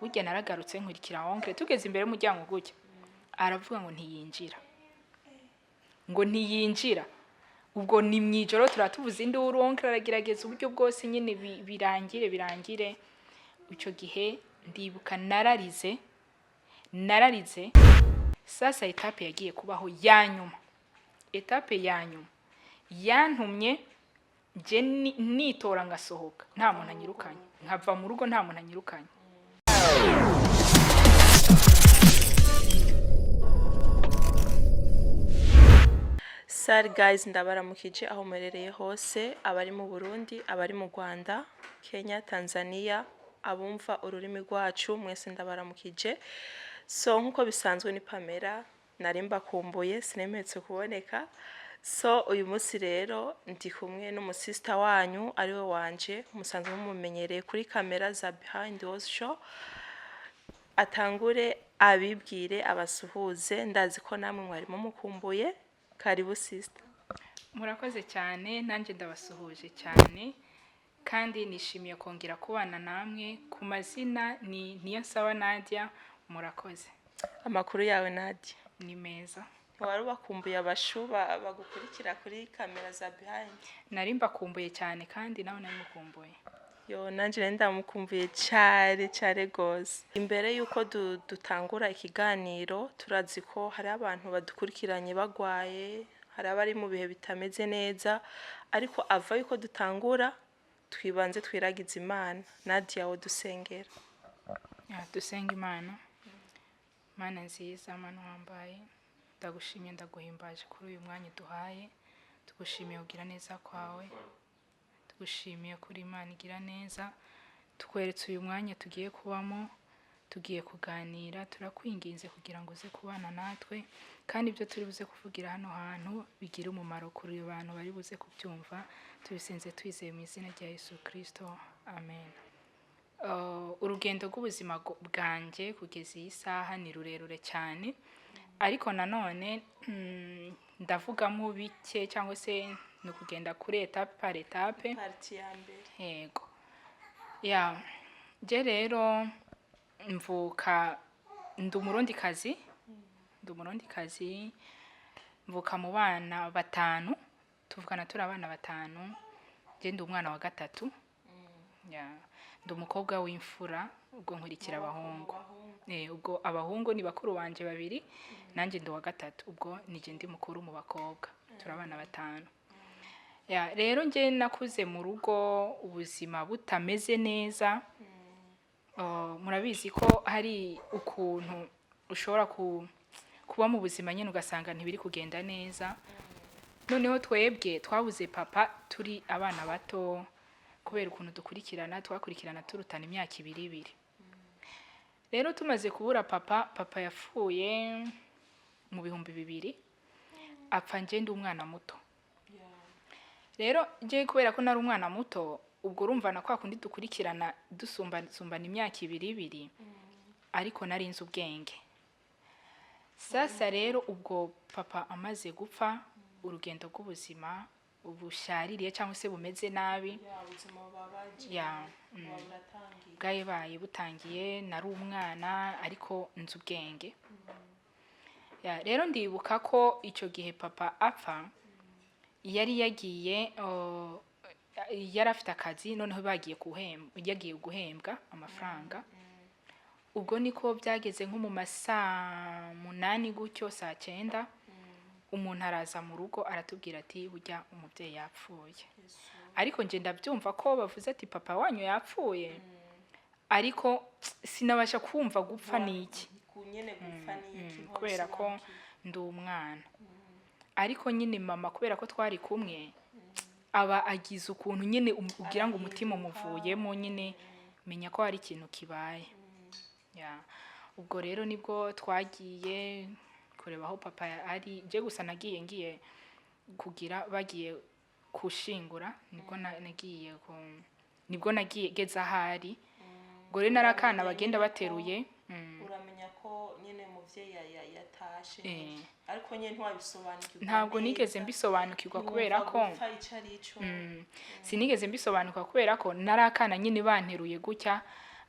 Burya naragarutse nkurikira oncle, tugeze imbere y'umuryango gutya, aravuga ngo ntiyinjira, ngo ntiyinjira. Ubwo ni mu ijoro, turatuvuza induru, oncle aragerageza uburyo bwose nyine birangire birangire. Icyo gihe ndibuka nararize, nararize. Sasa étape yagiye kubaho ya nyuma, étape ya nyuma yantumye nje nitora ngasohoka nta muntu anyirukanye, nkava mu rugo nta muntu anyirukanye. Salut guys, ndabaramukije aho muherereye hose, abari mu Burundi, abari mu Rwanda, Kenya, Tanzania, abumva ururimi rwacu mwese ndabaramukije. So nkuko bisanzwe ni Pamela, nari mbakumbuye, sinemetse kuboneka. So uyu munsi rero ndi kumwe n'umusista wanyu ariwe wanje, musanzwe mumumenyereye kuri kamera za Behind Walls Show. Atangure abibwire, abasuhuze, ndazi ko namwe mwari mumukumbuye. Karibu sister. Murakoze cyane, nanjye ndabasuhuje cyane kandi nishimiye kongera kubana namwe. Ku mazina ni Niyonsaba Nadia, murakoze. Amakuru yawe, Nadia? Ni meza. Ntiwari ubakumbuye abashu bagukurikira kuri kamera za Behind? Nari mbakumbuye cyane kandi nawe nari mukumbuye. Yo, nanje nari ndamukumbuye cyane cyane gose. Imbere y'uko dutangura ikiganiro, turazi ko hari abantu badukurikiranye bagwaye, hari abari mu bihe bitameze neza, ariko ava yuko dutangura twibanze twiragize Imana. Nadia, wo dusengera. Ya, dusenga Imana. Mana nziza, Mana wambaye, ndagushimye, ndaguhimbaje kuri uyu mwanya uduhaye. Tugushimiye kugira neza kwawe, tugushimiye kuri Imana igira neza. Tukweretse uyu mwanya tugiye kubamo, tugiye kuganira. Turakwinginze kugira ngo uze kubana natwe, kandi ibyo turi buze kuvugira hano hantu bigire umumaro kuri bantu bari buze kubyumva. Tubisenze twizeye mu izina rya Yesu Kirisito, amen. Urugendo rw'ubuzima bwanjye kugeza iyi saha ni rurerure cyane, ariko nanone ndavugamo bike cyangwa se ni ukugenda kuri étape par étape. Partie ya mbere. Yego, ya njye rero mvuka ndi Umurundikazi, ndi Umurundikazi, mvuka mu bana batanu, tuvukana turi abana batanu, njye ndi umwana wa gatatu. Ya, ndi umukobwa w'imfura, ubwo nkurikira abahungu. Ubwo abahungu ni bakuru banje babiri, nanjye ndi uwa gatatu, ubwo nijye ndi mukuru mu bakobwa, turi abana batanu. Ya, rero njye nakuze mu rugo ubuzima butameze neza. Murabizi ko hari ukuntu ushobora kuba mu buzima nyine ugasanga ntibiri kugenda neza. Noneho twebwe twabuze papa turi abana bato, kubera ukuntu dukurikirana, twakurikirana turutana imyaka ibiri ibiri. Rero tumaze kubura papa, papa yapfuye mu 2000, apfa njye ndi umwana muto. Rero njye kubera ko nari umwana muto, ubwo urumva na kwa kundi dukurikirana dusumbana imyaka ibiri ibiri, ariko nari nzi ubwenge. Sasa rero ubwo papa amaze gupfa, urugendo rw'ubuzima bushaririye cyangwa se bumeze nabi Ubuzima bubabaje ya buba buratangiye. Bwabaye butangiye, nari umwana ariko nzi ubwenge. Ya, rero ndibuka ko icyo gihe papa apfa yari yagiye, yari afite akazi, noneho bagiye guhembwa, yagiye guhembwa amafaranga. Ubwo niko byageze nko mu ma saa 8 gutyo, saa 9, umuntu araza mu rugo aratubwira ati: "Burya umubyeyi yapfuye." Ariko njye ndabyumva ko bavuze ati: "Papa wanyu yapfuye," ariko sinabasha kumva gupfa ni iki. Nyene gupfa ni iki? Kubera ko ndi umwana. Ariko nyine mama, kubera ko twari kumwe, aba agize ukuntu nyine ugira ngo umutima umuvuyemo nyine, menya ko hari ikintu kibaye. Ya, ubwo rero nibwo twagiye kureba aho papa ari. Njye gusa nagiye ngiye kugira bagiye kushingura, nibwo nagiye nibwo nagiye geze ahari. Ubwo rero nari akana bagenda bateruye. Uramenya ko nyene umuvyeyi yatashe, ariko nyene ntiwabisobanukirwa Ntabwo neza. nigeze mbisobanukirwa kubera Ntiwumva ko gupfa ico ari cyo. Sinigeze mbisobanukirwa kubera ko nari akana nyine, banteruye gutya.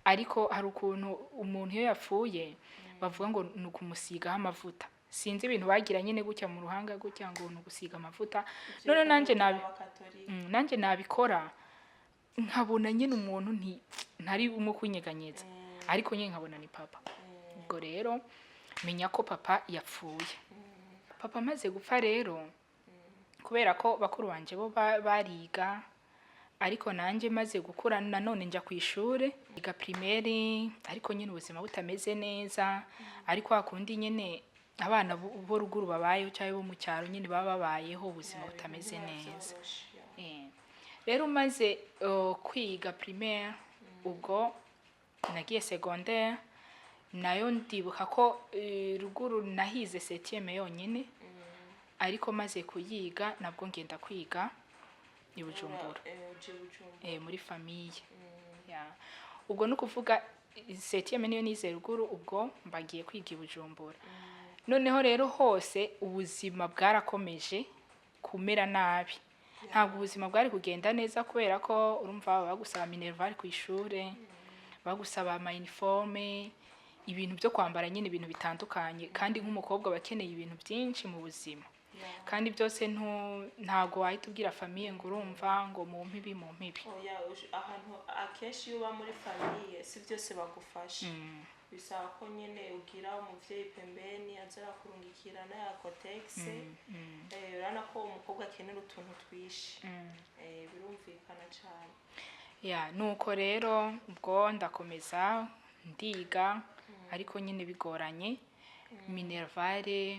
Ariko hari ukuntu umuntu iyo yapfuye bavuga ngo ni ukumusigaho amavuta. Sinzi ibintu bagira nyine gutya mu ruhanga gutya, ngo ni ugusiga amavuta. None nanjye nabi nanjye nabikora, nkabona nyine umuntu ntari umwe kunyeganyeza, ariko nyine nkabona ni papa. Ubwo rero menya ko papa yapfuye. Papa amaze gupfa rero, kubera ko bakuru banje bo bariga, ariko nanjye maze gukura nanone njya ku ishuri, iga primaire, ariko nyine ubuzima butameze neza. Ariko hakundi nyine abana bo ruguru babayeho, cyangwa bo mu cyaro nyine baba babayeho ubuzima butameze neza. Rero maze kwiga primaire, ubwo nagiye secondaire nayo. Ndibuka ko ruguru nahize septième yonyine, ariko maze kuyiga nabwo ngenda kwiga i Bujumbura. Uje Bujumbura. Muri famille ya. Ubwo ni ukuvuga septième niyo nize ruguru, ubwo mbagiye kwiga i Bujumbura. Noneho rero hose ubuzima bwarakomeje kumera nabi, ntabwo ubuzima bwari kugenda neza, kubera ko urumva bagusaba minerval ku ishure, bagusaba ama uniforme, ibintu byo kwambara nyine, ibintu bitandukanye. Kandi nk'umukobwa aba akeneye ibintu byinshi mu buzima, kandi byose ntabwo wahita ubwira famille ngo urumva ngo mumpe ibi, mumpe ibi. Oya, ahantu akenshi iyo uba muri famille si byose bagufasha. Bisaba ko nyine ugira umuvyeyi pembeni aza arakurungikira n'aya Kotex. Urabona ko umukobwa akenera utuntu twinshi. Birumvikana cane. Ya, nuko rero ubwo ndakomeza ndiga, ariko nyine bigoranye. Minerval,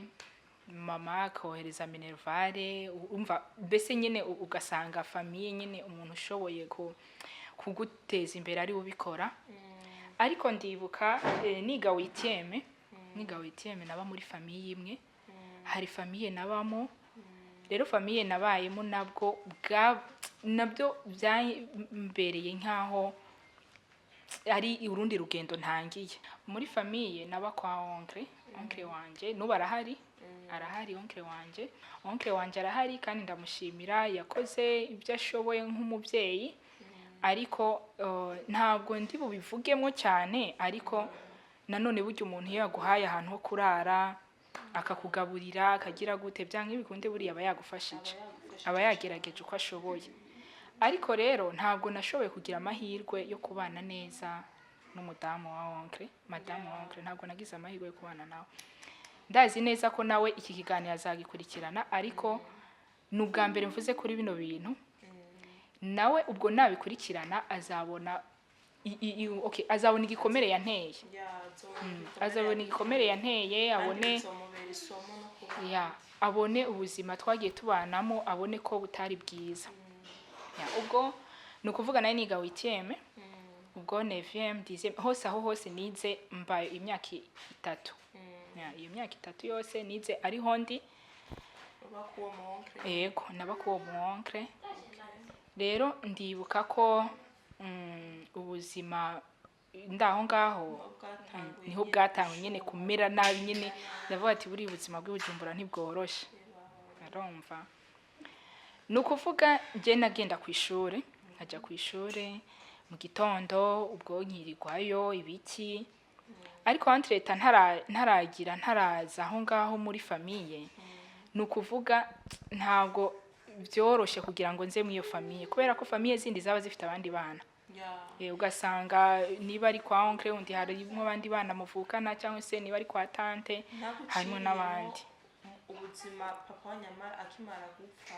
mama akohereza minerval, umva mbese nyine ugasanga famille nyine umuntu ushoboye kuguteza imbere ari we ubikora. Ariko ndibuka niga huitième, niga huitième naba muri famille imwe. Hari famille nabamo. Rero famille nabayemo nabwo bwa nabyo byambereye nkaho ari urundi rugendo ntangiye. Muri famille naba kwa oncle, oncle wanje n'ubu arahari, arahari oncle wanje. Oncle wanje arahari kandi ndamushimira, yakoze ibyo ashoboye nk'umubyeyi. Ariko ntabwo ndi bubivugemo cyane. Ariko nanone burya umuntu iyo yaguhaye ahantu ho kurara, akakugaburira, akagira gute, byanga bikunde buriya aba yagufashije, aba yagerageje uko ashoboye. Ariko rero ntabwo nashoboye kugira amahirwe yo kubana neza n'umudamu wa oncle, madamu wa oncle. Ntabwo nagize amahirwe yo kubana nawe. Ndazi neza ko nawe iki kiganiro azagikurikirana, ariko ni ubwa mbere mvuze kuri bino bintu. Nawe ubwo nabikurikirana azabona okay, azabona igikomere yanteye. Azabona igikomere yanteye, abone bizomubera isomo no kuba ya, abone ubuzima twagiye tubanamo, abone ko butari bwiza. Ya, ubwo ni ukuvuga nawe niga huitième, ubwo neuvième, dixième, hose aho hose nize mbaye imyaka 3. Ya, iyo myaka 3 yose nize ariho ndi. Uba kuwo mu oncle? Yego, naba kuwo mu oncle. Rero ndibuka ko ubuzima ndaho ngaho bwatanguye. Niho bwatanguye nyine kumera nabi nyine. Ndavuga ati buriya ubuzima bw'ibujumbura ntibworoshe. Arumva ni ukuvuga njye nagenda ku ishuri, nkajya ku ishuri mu gitondo, ubwo nkirirwayo ibiki. Ariko entre-temps ntaragira, ntaraza aho ngaho muri famille, ni ukuvuga ntabwo byoroshye kugira ngo nze muri iyo famille, kubera ko famille zindi zaba zifite abandi bana. Ugasanga niba ari kwa oncle undi harimo abandi bana muvukana, cyangwa se niba ari kwa tante harimo n'abandi. Ubuzima papa wa nyamara akimara gupfa,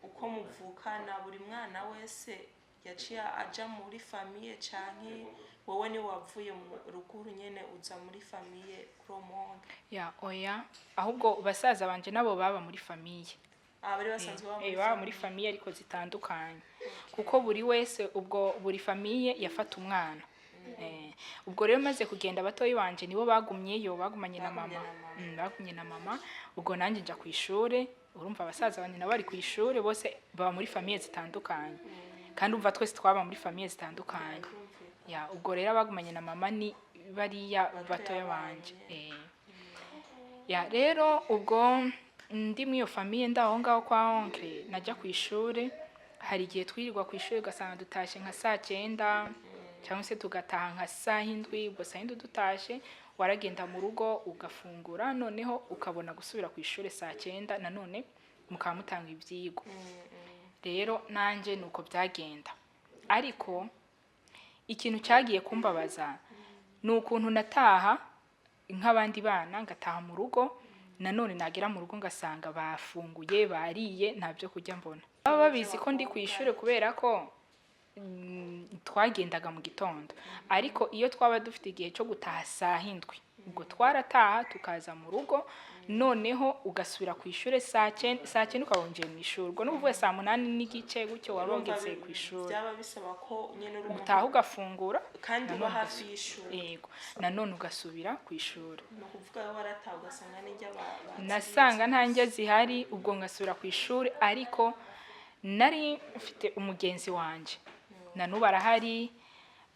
uko muvukana, buri mwana wese yaciye aja muri famille, canke wowe ni wavuye mu ruguru nyene uza muri famille kuri uwo muhungu? Ya, oya, ahubwo basaza banje nabo baba muri famille. Ah, bari basanzwe baba muri Baba muri famille ariko zitandukanye, kuko buri wese ubwo buri famille yafata umwana. Ubwo rero maze kugenda, batoyi banje nibo bagumyeyo, bagumanye na Bagumye mama. na mama. Bagumye na mama. Ubwo nanjye nja ku ishure, urumva abasaza banje nabo bari ku ishure, bose baba muri famille zitandukanye. Kandi umva twese twaba muri famille zitandukanye. Ya, ubwo rero abagumanye na mama ni bariya batoya banje. Ya, rero ubwo ndi muri iyo famille ndaho ngaho kwa oncle, najya ku ishuri, hari igihe twirirwa ku ishuri ugasanga dutashye nka saa 9. Cyangwa se tugataha nka saa 7. Ubwo saa 7 dutashe, waragenda mu rugo ugafungura, noneho ukabona gusubira ku ishuri saa 9, nanone mukaba mutanga ibyigwa. Rero nanjye ni uko byagenda, ariko ikintu cyagiye kumbabaza ni ukuntu nataha nk'abandi bana, ngataha mu rugo, nanone nagera mu rugo ngasanga bafunguye, bariye, nta byo kurya mbona. Baba babizi ko ndi ku ishuri kubera ko twagendaga mu gitondo, ariko iyo twaba dufite igihe cyo gutaha saa 7, ubwo twarataha tukaza mu rugo, noneho ugasubira ku ishuri saa 9. Saa 9 ukaba winjiye mu ishuri. Ubwo ni ukuvuga saa 8:30 gutyo waba Urumva wageze ku ishuri. Byaba bisaba ko nyine uri umuntu Utaha ugafungura kandi uba nanone hafi y'ishuri. Yego, nanone ugasubira ku ishuri. Ni ukuvuga wowe warataha ugasanga n'indya Nasanga nta ndya zihari, ubwo ngasubira ku ishuri. Ariko nari mfite umugenzi wanjye, na n'ubu arahari,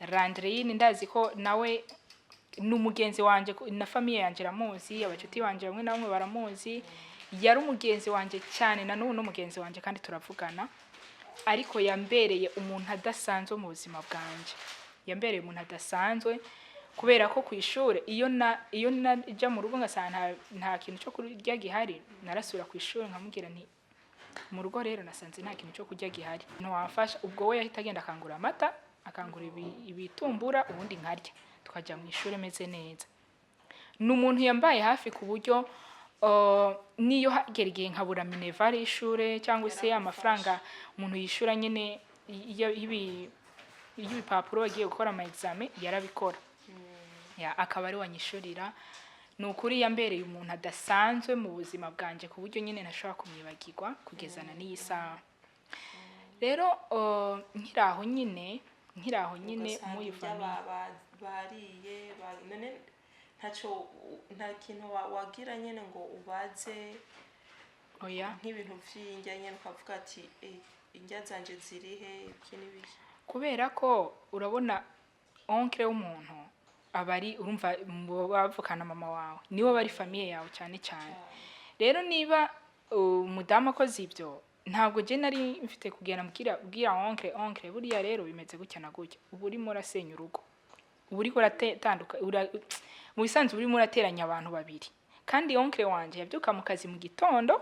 Landrine. Ndazi ko nawe ni umugenzi wanjye, na famille yanjye iramuzi, abacuti banjye bamwe na bamwe baramuzi. Yari umugenzi wanjye cyane, na n'ubu ni umugenzi wanjye kandi turavugana. Ariko yambereye umuntu adasanzwe mu buzima bwanjye. Yambereye umuntu adasanzwe kubera ko ku ishuri, iyo najya mu rugo ngasanga nta kintu cyo kurya gihari, narasubira ku ishuri nkamubwira nti: "Mu rugo rero nasanze nta kintu cyo kurya gihari, ntiwamfasha?" Ubwo we yahita agenda akangura amata, akangura ibitumbura, ubundi nkarya, tukajya mu ishuri meze neza. Ni umuntu yambaye hafi ku buryo niyo hagera igihe nkabura minerval y'ishure cyangwa se amafaranga umuntu yishura nyine y'ibipapuro bagiye gukora ama examen, yarabikora. Ya, akaba ari wanyishurira. Ni ukuri yambereye umuntu adasanzwe mu buzima bwanjye, ku buryo nyine ntashobora kumwibagirwa kugeza na n'iyi saha. Rero nkiri aho nyine Ugasanga muri indya famille bariye none ntacyo, nta kintu wagira nyine ngo ubaze? Oya. Nk'ibintu vy'indya nyine, ukavuga ati: "Eh, indya zanje zirihe?" Ibiki n'ibiki. Kubera ko urabona, oncle w'umuntu aba ari, urumva, mu bavukana mama wawe, niwe bari famille yawe cyane cyane. Rero niba umudamu akoze ibyo, ntabwo je nari mfite kugenda mbwira oncle: "Oncle, buriya rero bimeze gutya na gutya." Uba urimo urasenya urugo, uba uriko uratanduka mu bisanzwe urimo urateranya abantu babiri. Kandi oncle wanje yabyuka mu kazi mu gitondo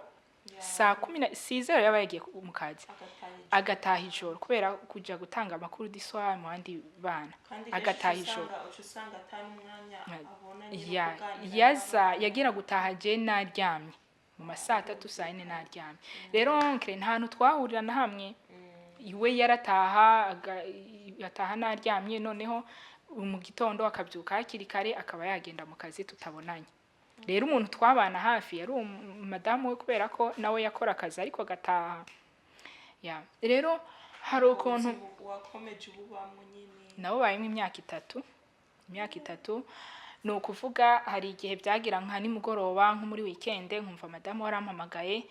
saa kumi na sizero, yaba yagiye mu kazi, agataha ijoro. Agataha ijoro kubera kuja gutanga amakuru du soir mu bandi bana. Kandi kenshi Agataha uca ijoro. Uca usanga atari umwanya abona nyine kuganira Yaza n'abana. Yagira gutaha je naryamye mu ma saa 3, saa 4 naryamye. Rero oncle nta hantu twahurira na hamwe. Iwe yarataha ataha naryamye, noneho mu gitondo akabyuka hakiri kare, akaba yagenda mu kazi tutabonanye. Rero umuntu twabana hafi yari madamu we, kubera ko nawe yakora akazi ariko agataha. Ya, rero hari ukuntu Ubuzima wakomeje ububamo nyine. Nabo bayemo imyaka 3. Imyaka 3 ni ukuvuga hari igihe byagira nka nimugoroba, nko muri weekend, nkumva madamu warampamagaye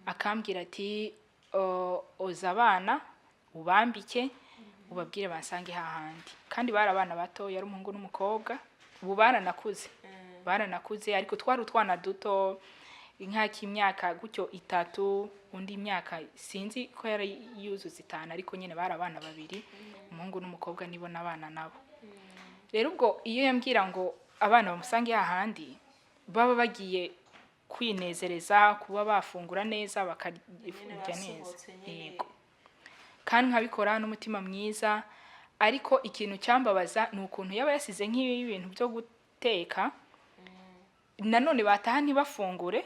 akambwira ati: "Oza abana, ubambike, ubabwire bansange hahandi." Kandi bari abana bato, yari umuhungu n'umukobwa. Ubu baranakuze, baranakuze, ariko twari utwana duto, nk'ak'imyaka gutyo 3, undi imyaka sinzi ko yari yuzuza 5, ariko nyine bari abana babiri, umuhungu n'umukobwa, nibo n'abana nabo. Rero ubwo iyo yambwira ngo abana bamusange hahandi, baba bagiye kwinezereza, kuba bafungura neza, bakarya Nyine neza. Basohotse nyine. Yego, kandi nkabikora n'umutima mwiza. Ariko ikintu cyambabaza ni ukuntu yaba yasize nk'ibintu byo guteka, nanone bataha ntibafungure,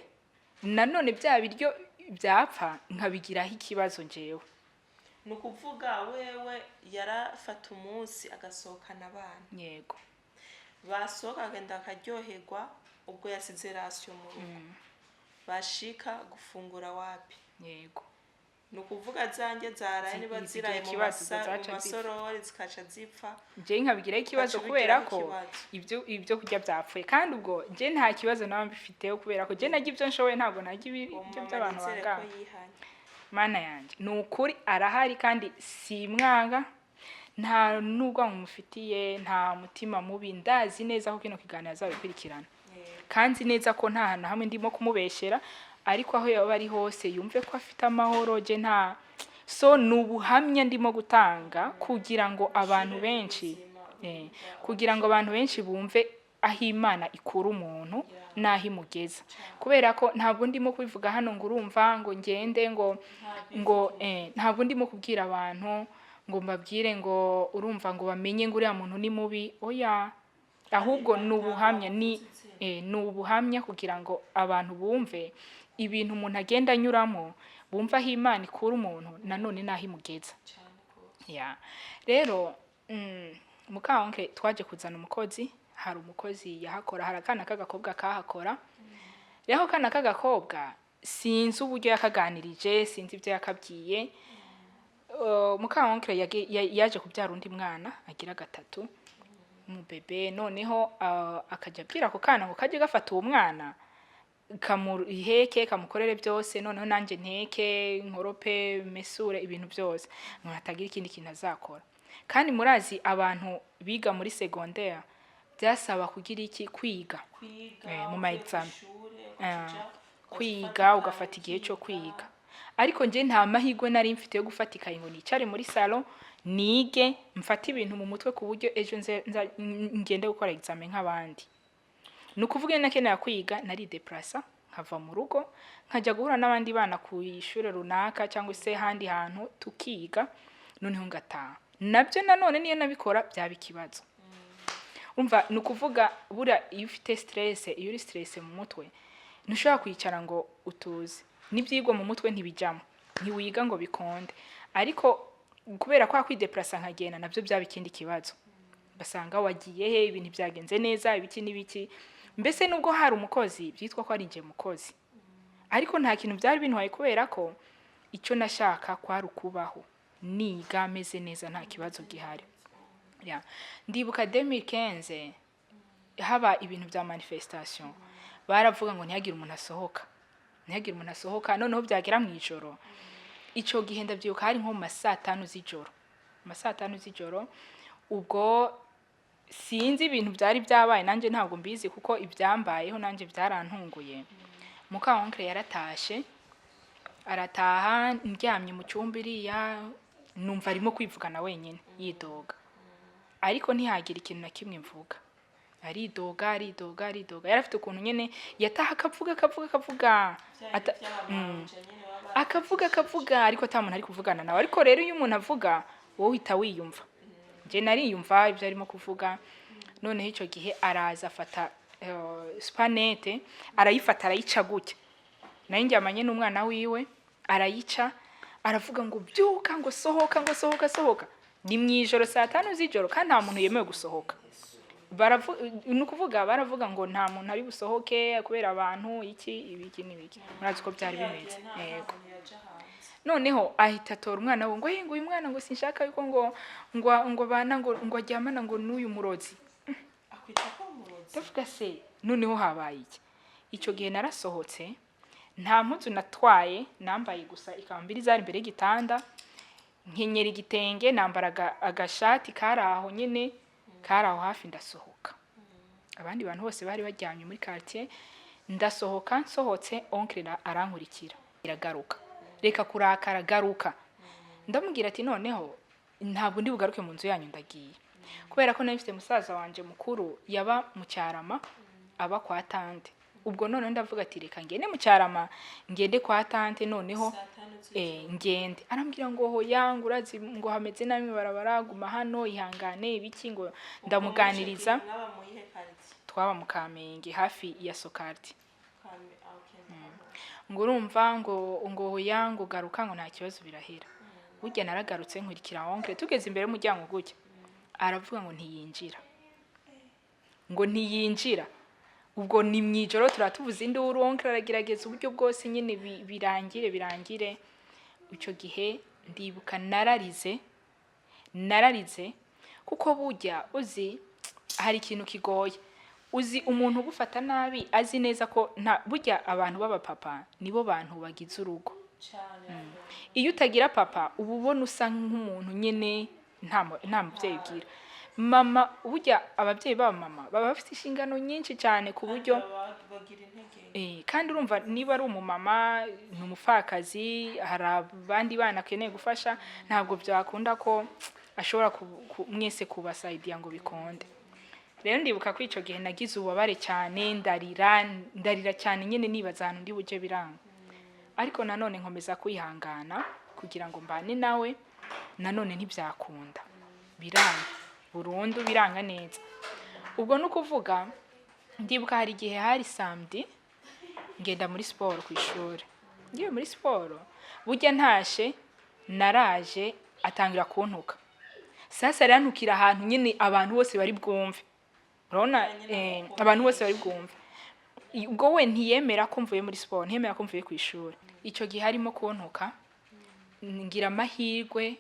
nanone bya biryo byapfa, nkabigiraho ikibazo njyewe. Ni ukuvuga wewe yarafata umunsi agasohokana abana. Yego. Basohoka akagenda akaryoherwa, ubwo yasize ration mu rugo, bashika gufungura wapi? Yego. Ni ukuvuga zanjye zaraye niba zigira ziraye mu ikibazo, mu zaca zipfa. Masorori zikaca zipfa. Njyewe nkabigiraho ikibazo Ugaca kubera ubigiraho ko ikibazo. Ibyo kurya byapfuye, kandi ubwo njye nta kibazo naba mbifiteho, kubera ko njye narya ibyo nshoboye, ntabwo narya ibiryo Uwo mama by'abantu nizere ko bangana. yihanye. Mana yanjye, ni ukuri arahari kandi simwanga, nta n'ubwo mufitiye, nta mutima mubi. Ndazi neza ko kino kiganiro azabikurikirana, kandi nzi neza ko nta hantu na hamwe ndimo kumubeshyera. Ariko aho yaba ari hose yumve ko afite amahoro. Je nta so ni ubuhamya ndimo gutanga kugira ngo abantu benshi Kugira ngo abantu benshi bumve aho Imana ikura umuntu n'aho imugeza, kubera ko ntabwo ndimo kubivuga hano ngo urumva ngo ngende ngo ntabwo ndimo kubwira abantu ngo mbabwire ngo urumva ngo bamenye ngo uriya muntu ni mubi. Oya, ahubwo ni ubuhamya, ni ubuhamya kugira ngo abantu bumve ibintu umuntu agenda anyuramo, bumve aho Imana ikura umuntu nanone n'aho imugeza. Ya, rero muka oncle twaje kuzana umukozi. Hari umukozi yahakora, hari akana k'agakobwa kahakora. Rero ako kana k'agakobwa sinzi uburyo yakaganirije, sinzi ibyo yakabwiye. Muka oncle yaje kubyara undi mwana agira gatatu, umubebe. Noneho akajya abwira ako kana ngo kajye gafata uwo mwana, kamuheke, kamukorere byose, noneho nanjye nteke, nkorope, mesure, ibintu byose, ngo hatagira ikindi kintu azakora. Kandi murazi abantu biga muri secondaire byasaba kugira iki? Kwiga. Kwiga. Mu ma uvuye examen. kw'ishure, Kwiga, ugafata igihe cyo kwiga. Ariko njye nta mahirwe nari mfite yo gufata ikayi ngo nicare muri salon nige, mfate ibintu mu mutwe ku buryo ejo ngende gukora examen nk'abandi. Ni ukuvuga iyo nakenera kwiga nari déplaça, nkava mu rugo, nkajya guhura n'abandi bana ku ishuri runaka cyangwa se ahandi hantu, tukiga, noneho ngataha. Nabyo nanone niyo nabikora byaba ikibazo. Umva, ni ukuvuga buriya iyo ufite stress, iyo uri stress mu mutwe, ntushobora kwicara ngo utuze, n'ibyigwa mu mutwe ntibijyamo, ntiwiga ngo bikonde. Ariko kubera kwa kwi déplaça nkagenda, nabyo byaba ikindi kibazo, basanga wagiye he, ibintu byagenze neza, ibiki n'ibiki. Mbese nubwo hari umukozi, byitwa ko ari njye mukozi, ariko nta kintu byari bintwaye, kubera ko icyo nashaka kwari ukubaho niga meze neza, nta kibazo gihari. Ya. Ndibuka 2015 haba ibintu bya manifestation, baravuga ngo ntihagire umuntu asohoka, ntihagire umuntu asohoka. Noneho byagera mu ijoro, ico gihe ndavyibuka hari nko mu ma 5:00 z'ijoro, mu ma 5:00 z'ijoro. Ubwo sinzi ibintu byari byabaye, nanjye ntabwo mbizi, kuko ibyambayeho nanjye byarantunguye. Muka oncle yaratashe, arataha, ndyamye mu cyumba iriya, numva arimo kwivugana wenyine, yidoga, ariko ntihagira ikintu na kimwe mvuga. Aridoga, aridoga, aridoga. Yari afite ukuntu nyine yataha akavuga, akavuga, akavuga, akavuga, akavuga, ariko ata muntu ari kuvugana nawe. Ariko rero iyo umuntu avuga, wowe uhita wiyumva. Njye nariyumva ibyo arimo kuvuga. Noneho icyo gihe araza afata supanete, arayifata, arayica gutya. Nayo njyamanye n'umwana wiwe, arayica, aravuga ngo byuka, ngo sohoka, ngo sohoka, sohoka. Ni mu ijoro 5:00 z'ijoro, kandi nta muntu yemewe gusohoka. Ni ukuvuga baravuga ngo nta muntu ari busohoke kubera abantu iki, ibiki n'ibiki, murazi uko byari bimeze. Yego. Noneho ahita atora umwana we ngo: "Hey, ngo uyu mwana ngo sinshaka yuko ngo bana ngo aryamana ngo n'uyu murozi." Akwita ko umurozi? Ndavuga se noneho habaye iki? Icyo gihe narasohotse, nta mpuzu natwaye, nambaye gusa ikambiri zari imbere y'igitanda, nkenyera igitenge, nambara agashati kari aho nyine, kari aho hafi, ndasohoka. Abandi bantu bose bari baryamye muri quartier. Ndasohoka, nsohotse oncle arankurikira, iragaruka, reka kurakara, garuka. Ndamubwira ati: "Noneho ntabwo ndi bugaruke mu nzu yanyu, ndagiye." Kubera ko nari mfite musaza wanje mukuru yaba mu Cyarama, aba kwa tante. Ubwo noneho ndavuga ati: "Reka ngende mu Cyarama, ngende kwa tante." Noneho 5:00 z'ijoro. Ngende. Arambwira ngo hoya, ngo urazi ngo hameze nabi mw'ibarabara, guma hano, ihangane, ibiki. Ngo ndamuganiriza. Mwaba mu yihe quartier? Twaba mu Kamenge, hafi ya Sokarti. Ah, okay, ndahabona. Ngo urumva ngo hoya, ngo garuka, ngo nta kibazo, birahera. Burya naragarutse, nkurikira oncle, tugeze imbere y'umuryango gutya, aravuga ngo ntiyinjira, ngo ntiyinjira. Ubwo ni mu ijoro, turatuvuza induru, oncle aragerageza uburyo bwose nyine birangire, birangire. Icyo gihe ndibuka nararize, nararize, kuko burya uzi hari ikintu kigoye, uzi umuntu ugufata nabi azi neza ko nta. Burya abantu b'abapapa nibo bantu bagize urugo. Cyane. Iyo utagira papa, uba ubona usa nk'umuntu nyine nta mubyeyi ugira. Mama, burya ababyeyi b'aba mama baba bafite inshingano nyinshi cyane ku buryo bagira intege. Kandi urumva niba ari umumama, ni umupfakazi, hari abandi bana akeneye gufasha, ntabwo byakunda ko Ashobora mwese kubasaidia ngo bikonde. Rero ndibuka ko ico gihe nagize ububabare cyane, ndarira, ndarira cyane nyene, nibaza ahantu ndi buje, biranga. Ariko nanone nkomeza kwihangana kugira ngo mbane nawe. Nanone ntibyakunda, biranga burundu, biranga neza. Ubwo ni ukuvuga, ndibuka hari igihe hari samedi, ngenda muri siporo ku ishuri. Ngiye muri siporo, burya ntashe naraje atangira kuntuka. Sasa arantukira ahantu nyine abantu bose bari bwumve. Urabona, abantu bose bari bwumve. Ubwo we ntiyemera ko mvuye muri siporo, ntiyemera ko mvuye ku ishuri. Icyo gihe harimo kuntuka, ngira amahirwe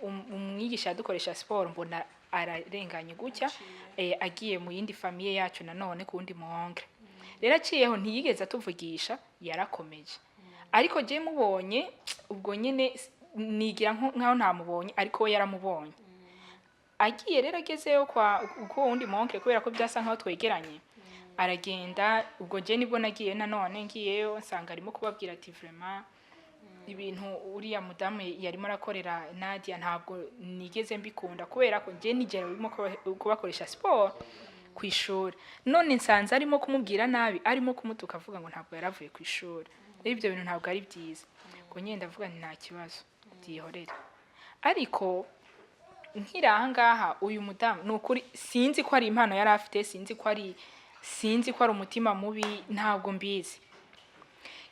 umwigisha yadukoresha siporo mbona ararenganye gutya, agiye mu yindi famille yacu, nanone ku wundi muhongre. Rero aciyeho ntiyigeze atuvugisha, yarakomeje. Ariko je mubonye ubwo nyine nigira nkaho ntamubonye, ariko we yaramubonye agiye. Rero agezeyo kwa kuwo wundi moncle, kubera ko byasa nkaho twegeranye, aragenda. Ubwo je nibwo nagiye nanone. Ngiyeyo nsanga arimo kubabwira ati: "Vraiment, ibintu uriya mudamu yarimo arakorera Nadia ntabwo nigeze mbikunda, kubera ko njye nigera urimo kubakoresha siporo ku ishuri, none nsanze arimo kumubwira nabi, arimo kumutuka avuga ngo ntabwo yaravuye ku ishuri. Rero ibyo bintu ntabwo ari byiza." Ubwo nyine ndavuga nti: "Nta kibazo, byihorere." Ariko nkiri aha ngaha, uyu mudamu ni ukuri sinzi ko ari impano yari afite, sinzi ko ari umutima mubi, ntabwo mbizi.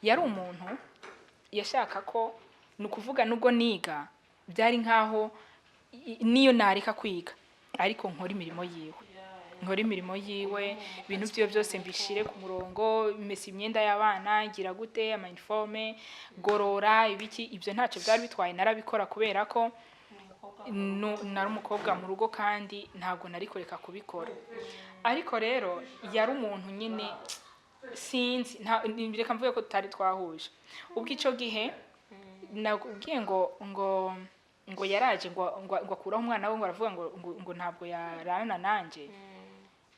Yari umuntu yashaka ko, ni ukuvuga, nubwo niga, byari nkaho niyo nareka kwiga ariko nkora imirimo yiwe, nkora imirimo yiwe, ibintu byiwe byose mbishire ku murongo, mesa imyenda y'abana, ngira gute, ama uniforme, gorora, ibiki. Ibyo ntacyo byari bitwaye, narabikora kubera ko nari umukobwa mu rugo kandi ntabwo nari kureka kubikora. Ariko rero yari umuntu nyine sinzi, reka mvuge ko tutari twahuje. Ubwo icyo gihe nakubwiye ngo yaraje ngo akuraho umwana we, ngo aravuga ngo ntabwo yarana nanjye.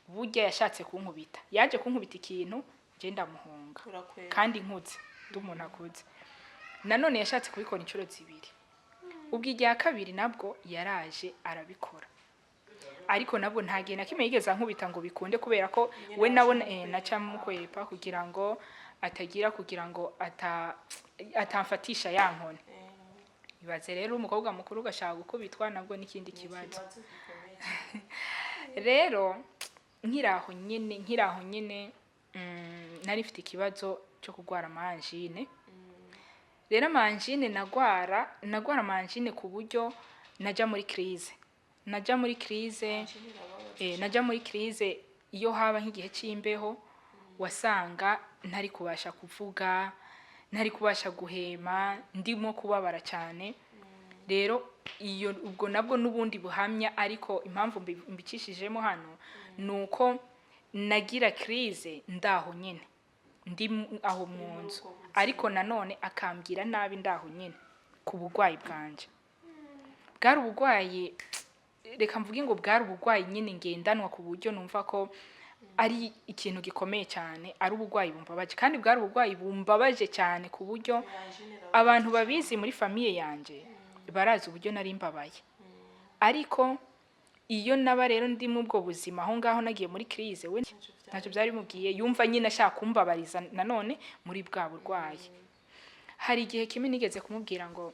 Burya yashatse kunkubita, yaje kunkubita ikintu, njye ndamuhunga. Urakwega. Kandi nkuze, ndi umuntu akuze. Nanone yashatse kubikora inshuro zibiri. Ubwo irya kabiri nabwo yaraje arabikora, ariko nabwo nta gihe na kimwe yigeze ankubita ngo bikunde, kubera ko we nawe naca mukwepa kugira ngo atagira, kugira ngo atamfatisha ya nkoni. Ibaze rero umukobwa mukuru ugashaka gukubitwa, nabwo n'ikindi kibazo. Ikibazo gikomeye. Rero nkiri aho nyine, nari mfite ikibazo cyo kurwara ama angine. Rero ama angine nagwara ama angine ku buryo najya muri crise, najya muri crise, najya muri crise. Iyo haba nk'igihe cy'imbeho, wasanga ntari kubasha kuvuga, ntari kubasha guhema, ndimo kubabara cyane. Rero iyo ubwo nabwo n'ubundi buhamya, ariko impamvu mbicishijemo hano ni uko nagira crise ndaho nyine, ndi aho mu nzu, ariko nanone akambwira nabi ndaho nyine ku burwayi bwanje. Bwari uburwayi, reka mvuge ngo bwari uburwayi nyine ngendanwa, ku buryo numva ko ari ikintu gikomeye cyane, ari uburwayi bumbabaje, kandi bwari uburwayi bumbabaje cyane ku buryo abantu babizi muri famille yanjye barazi uburyo nari mbabaye. Ariko iyo naba rero ndi muri ubwo buzima aho ngaho nagiye muri crise, we ntacyo byari bimubwiye, yumva nyine ashaka kumbabariza nanone muri bwa burwayi. Hari igihe kimwe nigeze kumubwira ngo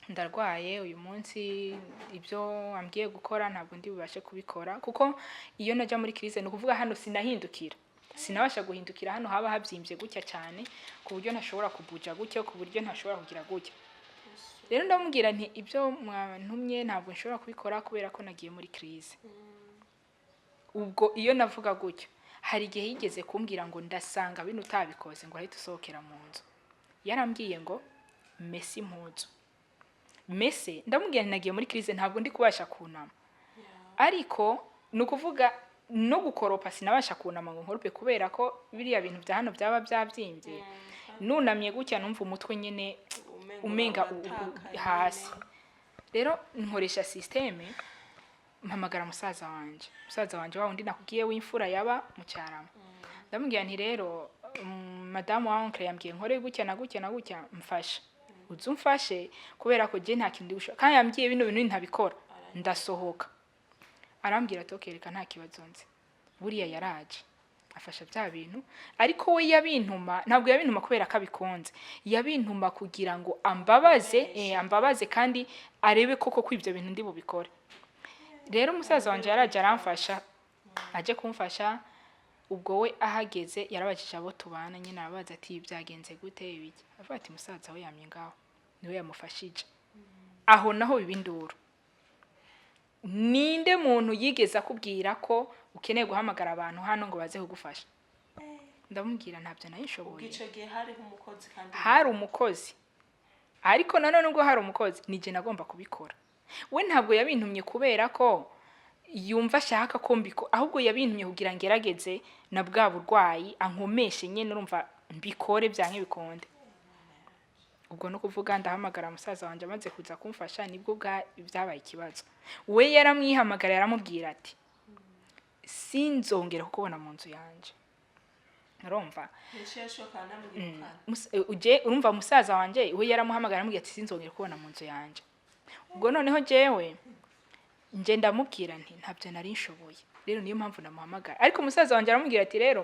ndarwaye uyu munsi, ibyo wambwiye gukora ntabwo ndi bubashe kubikora, kuko iyo najya muri crise, ni ukuvuga hano sinahindukira, sinabasha guhindukira, hano haba habyimbye gutya cyane ku buryo ntashobora kubuja gutya, ku buryo ntashobora kugira gutya. Rero ndamubwira nti: "Ibyo mwantumye ntabwo nshobora kubikora kubera ko nagiye muri crise." Ubwo iyo navuga gutyo, hari igihe yigeze kumbwira ngo ndasanga bino utabikoze, ngo urahita usohokera mu nzu. Yarambwiye ngo mese impuzu, mese. Ndamubwira nti: "Nagiye muri crise, ntabwo ndi kubasha kunama." Ariko ni ukuvuga no gukoropa sinabasha kunama ngo nkorope, kubera ko biriya bintu bya hano byaba byabyimbye. Nunamye gutya numva umutwe nyine umenga hasi. Rero nkoresha système, mpamagara musaza wanje, musaza wanje wa wundi nakubwiye w'imfura yaba mu Cyarama. Ndamubwira nti: "Rero madamu wa oncle yambwiye nkore gutya na gutya na gutya, mfasha uze." Uze umfashe, kubera ko je nta kintu ndi gushobora." Kandi yambwiye bino bintu ntabikora ndasohoka. Arambwira ati: "Okay, reka, nta kibazo nzi." Buriya yaraje afasha bya bintu, ariko we yabintuma, ntabwo yabintuma kubera ko abikunze, yabintuma kugira ngo ambabaze, ambabaze kandi arebe koko ko ibyo bintu ndi bubikore. Rero umusaza wanje yaraje aramfasha. Aje kumfasha, ubwo we ahageze yarabajije abo tubana nyine, arabaza ati: "Byagenze gute, ibiki?" Avuga ati: "Musaza we yamye ngaho, niwe yamufashije." Aho naho biba induru: "Ninde muntu yigeze akubwira ko ukeneye guhamagara abantu hano ngo baze kugufasha?" Ndamubwira: "Ntabyo nayishoboye." Ubwo ico gihe hariho umukozi kandi? Hari umukozi, ariko nanone ubwo hari umukozi, nije nagomba kubikora. We ntabwo yabintumye kubera ko yumva ashaka ko mbiko, ahubwo yabintumye kugira ngerageze na bwa burwayi, ankomeshe nyene, urumva, mbikore byanke bikunde. Ubwo no kuvuga ndahamagara musaza wanje, amaze kuza kumfasha nibwo bwa byabaye ikibazo. We yaramwihamagara, yaramubwira ati: "Sinzongera kukubona mu nzu yanje." Urumva? Yaciye ashoka anamwirukana. Uje urumva, musaza wanje we yaramuhamagara, aramubwira ati: "Sinzongera kubona mu nzu yanje." Ubwo noneho jewe nje ndamubwira nti: "Ntabyo nari nshoboye, rero niyo mpamvu namuhamagara." Ariko umusaza wanje aramubwira ati: "Rero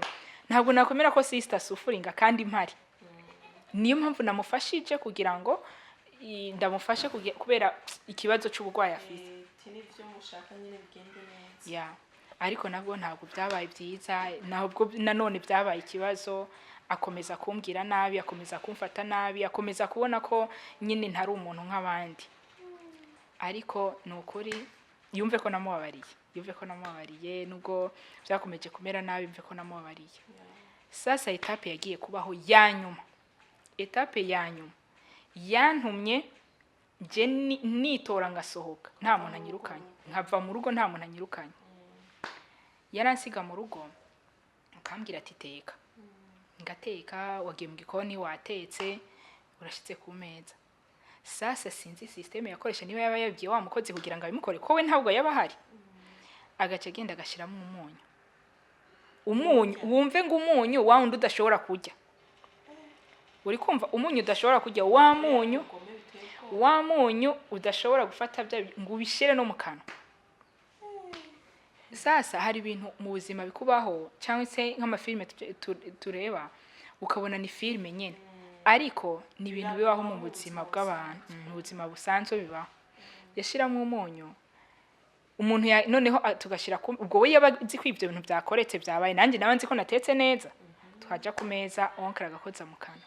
ntabwo nakwemera ko sister sufferinga kandi mpari, niyo mpamvu namufashije kugira ngo ndamufashe kubera ikibazo c'uburwayi afite." Ati nivyo mushaka nyine bigende neza. Ya, ariko nabwo ntabwo byabaye byiza, ntabwo nanone byabaye ikibazo. Akomeza kumbwira nabi, akomeza kumfata nabi, akomeza kubona ko nyine ntari umuntu nk'abandi. Ariko ni ukuri, yumve ko namubabariye, yumve ko namubabariye, nubwo byakomeje kumera nabi, yumve ko namubabariye. Sasa étape yagiye kubaho ya nyuma, étape ya nyuma yantumye nje nitora ngasohoka nta muntu anyirukanye, nkava mu rugo nta muntu anyirukanye. Yaransiga mu rugo, akambwira ati: "Teka." Ngateka. Wagiye mu gikoni, watetse, urashitse ku meza. Sasa sinzi système yakoresha, niba yaba yabwiye wa mukozi kugira ngo abimukore, ko we ntabwo yaba ahari, agaca agenda agashyiramo umunyu. Umunyu, wumve ngo umunyu wa wundi udashobora kurya, uri kumva? Umunyu udashobora kurya, wa munyu, Ubugome biteye ubwoba. wa munyu udashobora gufata bya ngo ubishyire no mu kanwa. Sasa hari ibintu mu buzima bikubaho, cyangwa se nk'amafilime tureba ukabona ni filime nyine, ariko ni ibintu bibaho mu buzima bw'abantu, mu buzima busanzwe bibaho. Yashyiramo umunyu, umuntu noneho tugashyira ku, ubwo we yaba azi ko ibyo bintu byakoretse byabaye, nanjye nawe nzi ko natetse neza. Twajya ku meza, oncle agakoza mu kanwa,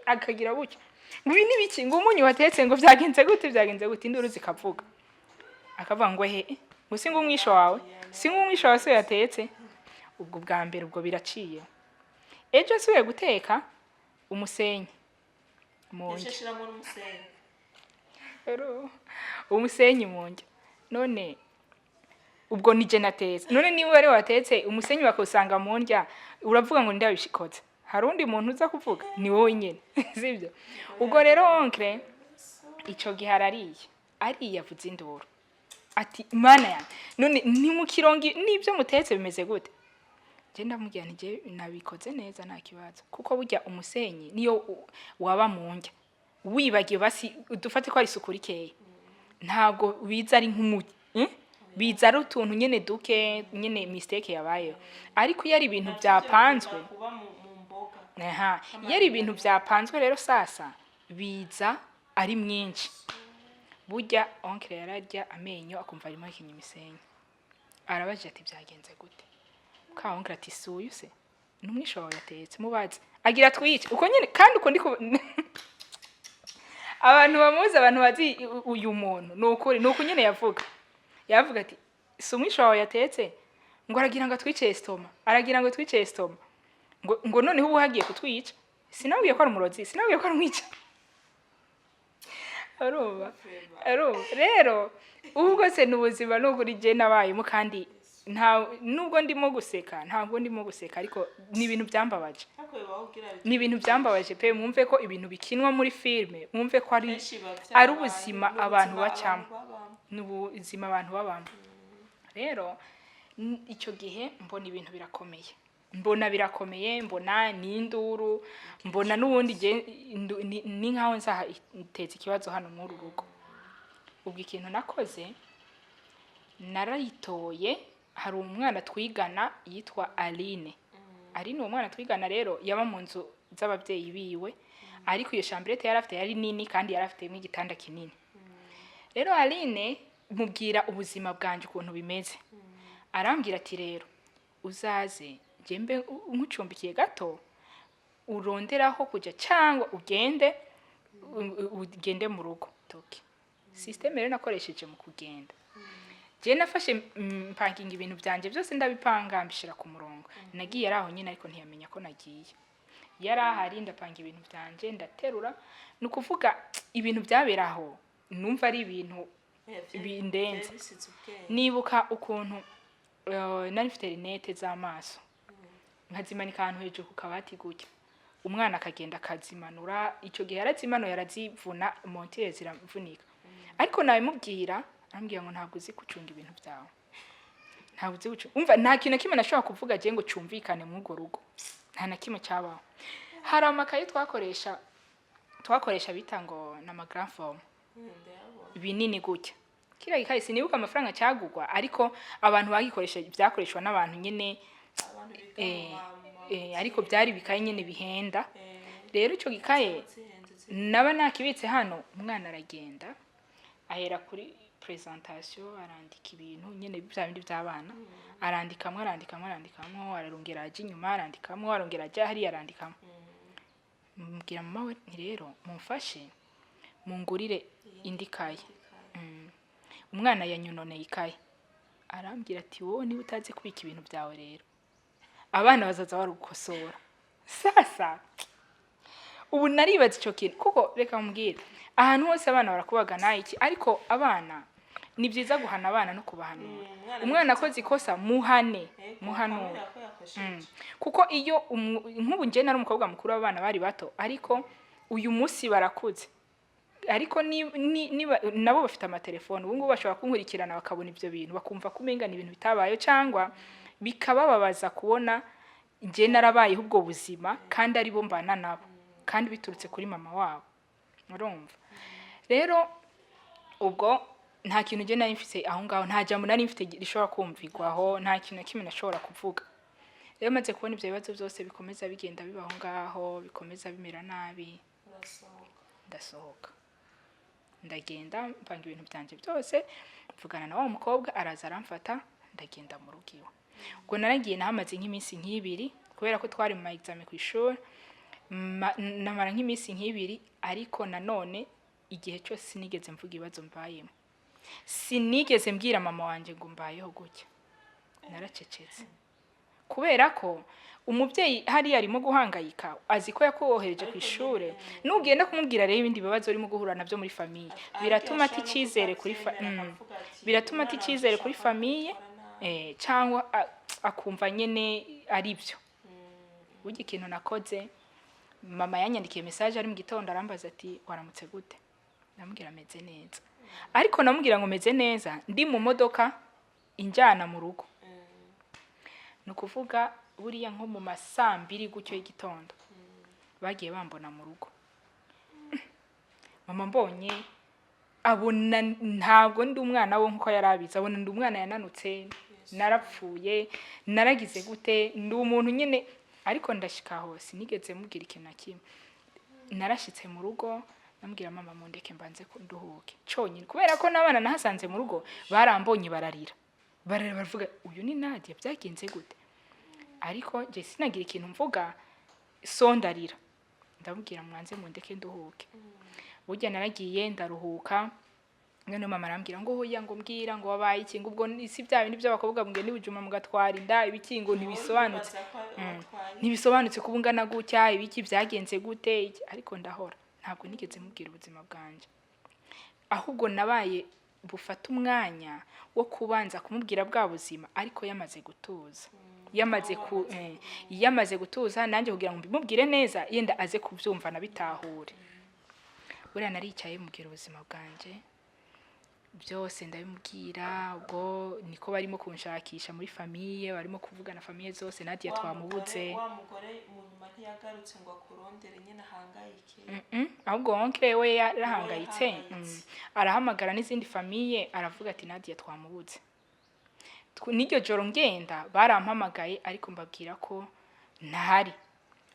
akagira gutya ngo: "Ibi ni biki?" Ngo: "Umunyu watetse." Ngo: "Byagenze gute? Byagenze gute?" Induru zikavuga, akavuga ngo: "He, ngo si ngo umwisho wawe, si ngo umwisho wawe se yatetse." Ubwo bwa mbere ubwo biraciye. Ejo nsubiye guteka, umusenyi mu Yaciye ndya. ashiramo n'umusenyi? Ero, umusenyi mu ndya. None ubwo ni je natetse? None niba wari watetse, umusenyi bakawusanga mu ndya, uravuga ngo ndabishikoze? Hari undi muntu uza kuvuga? Ni wowe nyene, sibyo? Ubwo rero oncle ico gihe arariye, ariye, avuze induru ati: "Mana yanjye, none ntimukirongi n'ibyo mutetse bimeze gute?" Je ndamubwira nti: "Je nabikoze neza, nta kibazo." Kuko burya umusenyi niyo waba mu ndya wibagiwe, basi dufate ko ari isuku rikeya, ntabwo biza ari nk'umuti, Biza ari utuntu nyene duke nyene, mistake yabayeho. Ariko iyo ari ibintu byapanzwe, kuba mu mboga. Aha, iyo ari ibintu byapanzwe rero, sasa biza ari mwinshi. Burya oncle yararya amenyo akumva arimo ahinya imisenyi. Arabajije ati: "Byagenze gute?" Ka oncle ati: "Si uyu se ni umwisha wawe yatetse? Mubaze, agira twice uko nyine." Kandi uko ndi abantu bamuzi, abantu bazi uyu muntu, ni ukuri, ni uku nyine yavuga. Yavuga ati: "Si umwisha wawe yatetse?" Ngo aragira ngo atwice estomac, aragira ngo twice estomac, ngo noneho ubu hagiye kutwica. "Sinabwiye ko ari umurozi? Sinabwiye ko ari umwica?" Urumva? Urumva rero, ubwo se ni ubuzima, ni ukuri jye nabayemo. Kandi nta nubwo ndimo guseka, ntabwo ndimo guseka, ariko ni ibintu byambabaje. Ariko bibaho kugira Ni ibintu byambabaje pe. Mwumve ko ibintu bikinwa muri filime, mwumve ko ari kenshi biba ari vyabaye, ubuzima ni abantu ubuzima bacamo. Abantu babamo. Ni ubuzima abantu babamo. Rero icyo gihe mbona ibintu birakomeye. Mbona birakomeye, mbona ni induru, mbona n'ubundi ni nkaho nzaha iteza ikibazo hano muri uru rugo. Ubwo ikintu nakoze, narayitoye. Hari umwana twigana yitwa Aline. Aline, uwo mwana twigana rero, yaba mu nzu z'ababyeyi biwe, ariko iyo chambrette yari afite yari nini kandi yari afitemo igitanda kinini. Rero Aline mubwira ubuzima bwanje ukuntu bimeze, arambwira ati: "Rero uzaze njye nkucumbikiye gato, uronderaho kujya cyangwa ugende ugende mu rugo." Toke système rero nakoresheje mu kugenda, je nafashe mpanginga ibintu byanje byose, ndabipanga, mbishira ku murongo. Nagiye ari aho nyine, ariko ntiyamenya ko nagiye. Yari ahari, ndapanga ibintu byanje, ndaterura. Ni ukuvuga ibintu byabera aho numva ari ibintu bindenze. Bisize ubwenge. Nibuka ukuntu nari mfite lunettes z'amaso, nkazimanika ahantu hejuru ku kabati gutya, umwana akagenda akazimanura. Icyo gihe yarazimanuye, arazivuna, monture ziravunika. Ariko nabimubwira, arambwira ngo: "Ntabwo uzi gucunga ibintu byawe, ntabwo uzi gucunga." Umva, nta kintu na kimwe nashobora kuvuga je ngo cyumvikane muri urwo rugo, nta na kimwe cyabaho. Hari amakaye twakoresha bita ngo ni ama grand format, Ndayabona. binini gutya. Kiriya gikaye sinibuka amafaranga cyagugwa, ariko abantu bagikoresha, byakoreshwa n'abantu nyine abantu biga mu ariko byari bikaye nyine bihenda. Rero icyo gikaye zihenze naba nakibitse hano, umwana aragenda ahera kuri présentation, arandika ibintu nyine bya bindi by'abana, arandikamo, arandikamo, arandikamo, ararongera ajya inyuma arandikamo, arongera ajya hariya arandikamo. Mbwira mama we nti: "Rero mumfashe mungurire indi kaye. Umwana yanyononeye ikaye." Arambwira ati: "Wowe niba utazi kubika ibintu byawe, rero abana bazaza barugukosora." Sasa ubu naribaza icyo kintu, kuko reka mubwire, ahantu hose abana barakubagana iki, ariko abana ni byiza guhana abana no kubahanura. Umwana Umwana akoze ikosa, muhane, muhanure. Muhanura ko yakosheje. Kuko iyo nk'ubu njye nari umukobwa mukuru, w'abana bari bato, ariko uyu munsi barakuze, ariko niba nabo bafite amatelefone ubu ngubu, bashobora kunkurikirana bakabona ibyo bintu, bakumva ko umenga ni ibintu bitabayeho, cyangwa bikabababaza kubona njye narabayeho ubwo buzima kandi aribo mbana nabo, kandi biturutse kuri mama wabo. Urumva rero, ubwo nta kintu njye nari mfite aho ngaho, nta jambo nari mfite rishobora kumvigwaho, nta kintu na kimwe nashobora kuvuga. Rero maze kubona ibyo bibazo byose bikomeza bigenda biba aho ngaho, bikomeza bimera nabi, Urasohoka. Ndasohoka, ndagenda, mpanga ibintu byanjye byose, mvugana na wa mukobwa, araza aramfata, ndagenda mu rugo iwe. Ubwo naragiye, nahamaze nk'iminsi nk'ibiri, kubera ko twari mu ma examen ku ishuri. Namara nk'iminsi nk'ibiri, ariko nanone igihe cyose sinigeze mvuga ibibazo mbayemo, sinigeze mbwira mama wanjye ngo mbayeho gutya. Naracecetse kubera ko umubyeyi hariya arimo guhangayika, azi ko yakohereje ku ishuri. Nugenda kumubwira rero ibindi bibazo urimo guhura nabyo muri famille, biratuma ata icyizere kuri biratuma ata icyizere kuri famille, cyangwa akumva nyene ari byo. Burya ikintu nakoze, mama yanyandikiye message ari mu gitondo, arambaza ati: "Waramutse gute?" Ndamubwira ameze neza, ariko namubwira ngo meze neza ndi mu modoka injyana mu rugo. Ni ukuvuga buriya nko mu ma 2:00 gutyo y'igitondo bagiye bambona mu rugo. Mama mbonye, abona ntabwo ndi umwana we nkuko yari abizi, abona ndi umwana yananutse, narapfuye, naragize gute, ndi umuntu nyine. Ariko ndashika aho, sinigeze mubwira ikintu na kimwe. Narashitse mu rugo, ndamubwira: "Mama, mundeke mbanze ko nduhuke cyonyine," kubera ko n'abana nahasanze mu rugo barambonye bararira, bararira, baravuga: "Uyu ni Nadia, byagenze gute?" Ariko njye sinagira ikintu mvuga, so ndarira, ndamubwira: "Mwanze mundeke nduhuke." Burya naragiye ndaruhuka. None mama arambwira ngo: "Hoya," ngo: "mbwira," ngo: "wabaye iki?" Ngo: "Ubwo si bya bindi by'abakobwa mugenda ibujuma mugatwara inda, ibiki?" Ngo: "Ntibisobanutse, ntibisobanutse kuba ungana gutya, ibiki, byagenze gute?" Iki. Ariko ndahora, ntabwo nigeze mubwira ubuzima bwanjye. Ahubwo nabaye bufate umwanya wo kubanza kumubwira bwa buzima, ariko yamaze gutuza, yamaze gutuza, nanjye kugira ngo mbimubwire neza, yenda aze kubyumva nabitahure. Buriya naricaye mubwira ubuzima bwanjye. Byose ndabimubwira. Ubwo niko barimo kunshakisha muri famille, barimo kuvugana famille zose, Nadia Wa twamubuze. Wa mugore mu nyuma ntiyagarutse ngo akurondere nyine ahangayike? Ahubwo oncle we yarahangayitse. Yarahangayitse. Arahamagara n'izindi famille, aravuga ati Nadia twamubuze. N'iryo joro ngenda barampamagaye, ariko mbabwira ko ntahari.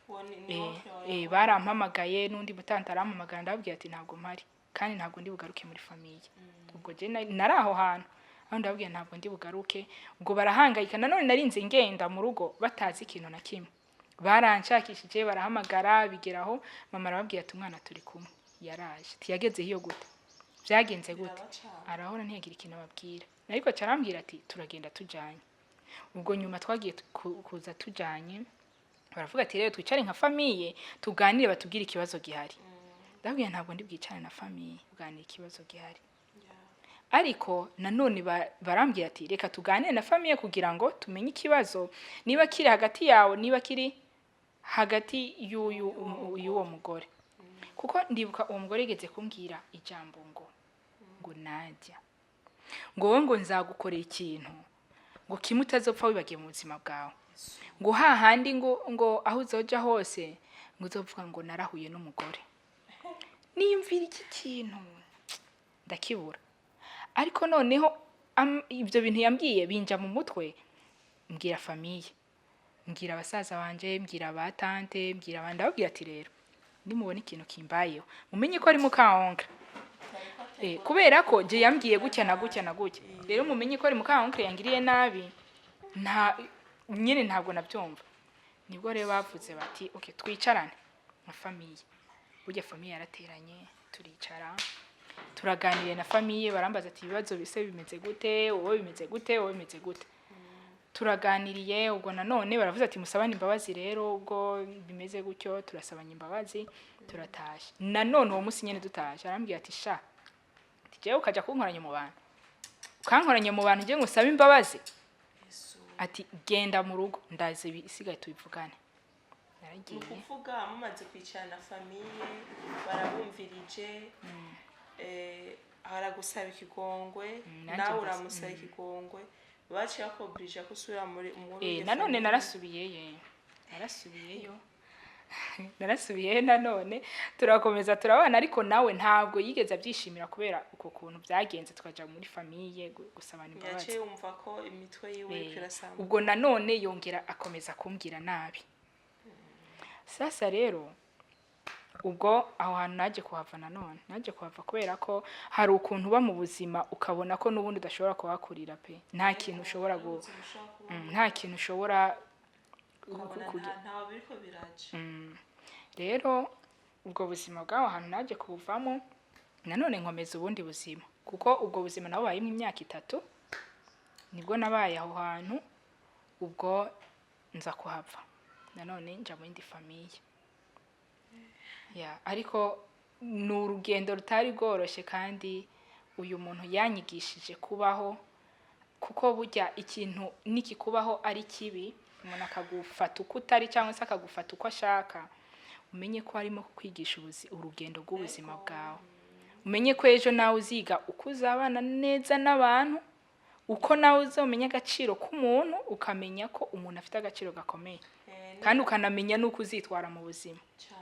Uwo ni oncle wawe? Barampamagaye, n'undi mutante arampamagara, ndababwira ati ntabwo mpari kandi ntabwo ndi bugaruke muri famille. Ubwo je nari aho hantu aho, ndababwira ntabwo ndi bugaruke. Ubwo barahangayika. Nanone narinze ngenda mu rugo batazi ikintu na kimwe. Baranshakishije, barahamagara, bigeraho mama arababwira ati umwana turi kumwe yaraje. Tiyageze iyo gute? Byagenze gute? Birabacanga. Arahora ntiyagira ikintu ababwira, ariko carambwira ati turagenda tujanye. Ubwo nyuma twagiye kuza tujanye, baravuga ati rero twicare nka famille tuganire, batubwire ikibazo gihari. Ndababwira ntabwo ndi bwicare na famille tuganire ikibazo gihari. Ariko nanone barambwira ati reka tuganire na famille kugira ngo tumenye ikibazo niba kiri hagati yawe, niba kiri hagati y'uyu y'uwo mugore. Kuko ndibuka uwo mugore yigeze kumbwira ijambo ngo Nadia, ngo wowe ngo nzagukorera ikintu ngo kimwe utazopfa wibagiye mu buzima bwawe, ngo hahandi ngo aho uzoja hose ngo uzovuga ngo narahuye n'umugore. Niyumvira iki kintu ndakibura. Ariko noneho ibyo bintu yambwiye binja mu mutwe. Mbwira famille, mbwira abasaza banje, mbwira ba tante, mbwira abandi, ndababwira ati rero nimubona ikintu kimbayeho mumenye ko ari muka oncle. Kubera ko je yambwiye gutya na gutya na gutya, rero mumenye ko ari muka oncle yangiriye nabi. Nta nyine ntabwo nabyumva. Nibwo rero bavuze bati okay, twicarane nka famille. Burya famille yarateranye, turicara, turaganiriye na famille. Barambaza ati ibibazo bise bimeze gute, wowe bimeze gute, wowe bimeze gute? Turaganiriye. Ubwo nanone baravuze ati musabane imbabazi. Rero ubwo bimeze gutyo, turasabanye imbabazi, turatashe. Nanone uwo munsi nyene dutashe arambwira ati sha, ati jewe ukaja kunkoranya mu bantu, ukankoranya mu bantu nje ngusabe imbabazi? Ati genda mu rugo, ndaze ibisigaye tubivugane. Ni Naragiye. ukuvuga mumaze kwicara na famille, barabumvirije, aragusaba ikigongwe, Nanjye nawe uramusaba ikigongwe, baciye bakobrija ko usubira muri iyo Nanone famille. Narasubiyeyo, narasubiyeyo nanone turakomeza turabana. Ariko nawe ntabwo yigeze abyishimira kubera uko kuntu byagenze tukaja muri famille gusabana imbabazi. Yaciye yumva ko imitwe yiwe iriko irasambuka. Ubwo nanone yongera akomeza kumbwira nabi. Sasa rero ubwo aho hantu naje kuhava. Nanone naje kuhava kubera ko hari ukuntu uba mu buzima ukabona ko n'ubundi udashobora kuhakurira pe, nta kintu ushobora Ubuzima ushobora kuba nta kintu ushobora ukabona ntaho biriko biraja. Rero ubwo buzima bw'aho hantu naje kubuvamo, nanone nkomeza ubundi buzima, kuko ubwo buzima nabubayemo imyaka 3 nibwo nabaye aho hantu. Ubwo nza kuhava, nanone nja mu yindi famille ya. Ariko ni urugendo rutari rworoshye, kandi uyu muntu yanyigishije kubaho, kuko burya ikintu nikikubaho ari kibi, umuntu akagufata uko utari cyangwa se akagufata uko ashaka, umenye ko arimo kukwigisha urugendo rw'ubuzima bwawe. Umenye ko ejo nawe uziga uko uzabana neza n'abantu, uko nawe uzamenya agaciro k'umuntu, ukamenya ko umuntu afite agaciro gakomeye, kandi ukanamenya n'uko uzitwara mu buzima. Cyane.